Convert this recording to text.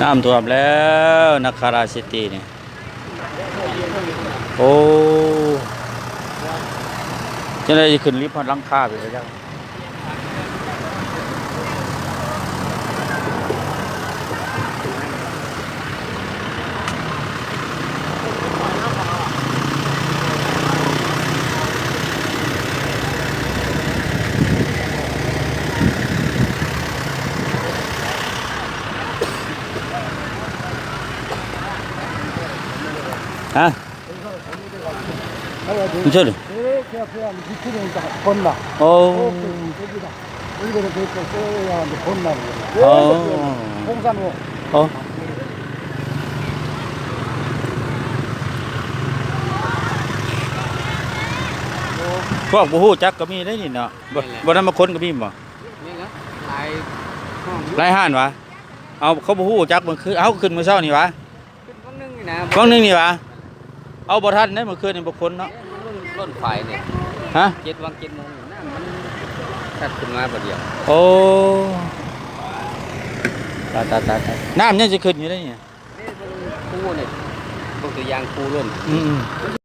ນ້ຳຖ້ວມແລ້ວ ນະຄາລາຊິຕີນີ້. ໂອ້ ຈັ່ງໃດຊິຂຶ້ນລິບຮອດຫຼັງຄາໄປບໍ່ຈັກ. ຮະ? ມັນເຊີນ ໂອ້ ໂອ້ ພວກບໍ່ຮູ້ຈັກກໍມີເດ້ນີ້ເນາະ. ບໍ່ ແມ່ນແຫຼະ ບໍ່ໄດ້ມາຄົ້ນກໍມີບໍ່? ແມ່ນແຫຼະ ຫຼາຍຫ້ອງຢູ່ ຫຼາຍຮ້ານຫວາ? ເອົາ ເຂົາບໍ່ຮູ້ຈັກ ມື້ຄືນ ເຮົາຂຶ້ນມື້ເຊົ້ານີ້ຫວາ? ຂຶ້ນວັງໜຶ່ງນີ້ນະ ວັງໜຶ່ງນີ້ຫວາ? ເອົາ ບໍ່ທັນເດ້ ມື້ຄືນນີ້ບໍ່ຄົນເນາະ. ເອີ ມັນລົ້ນ ລົ້ນຝາຍນີ້ ຮະ? ເຈັດວັງເຈັດໂມງນີ້ ນ້ຳມັນຊັດຂຶ້ນມາບາດດຽວ. ໂອ້ ຕາຍໆໆໆ ນ້ຳຍັງຊິຂຶ້ນຢູ່ເດ້ນີ້. ເດ້ ເບິ່ງພູນີ້ ເບິ່ງຕົວຢ່າງພູລົ້ນ ອືມໆ.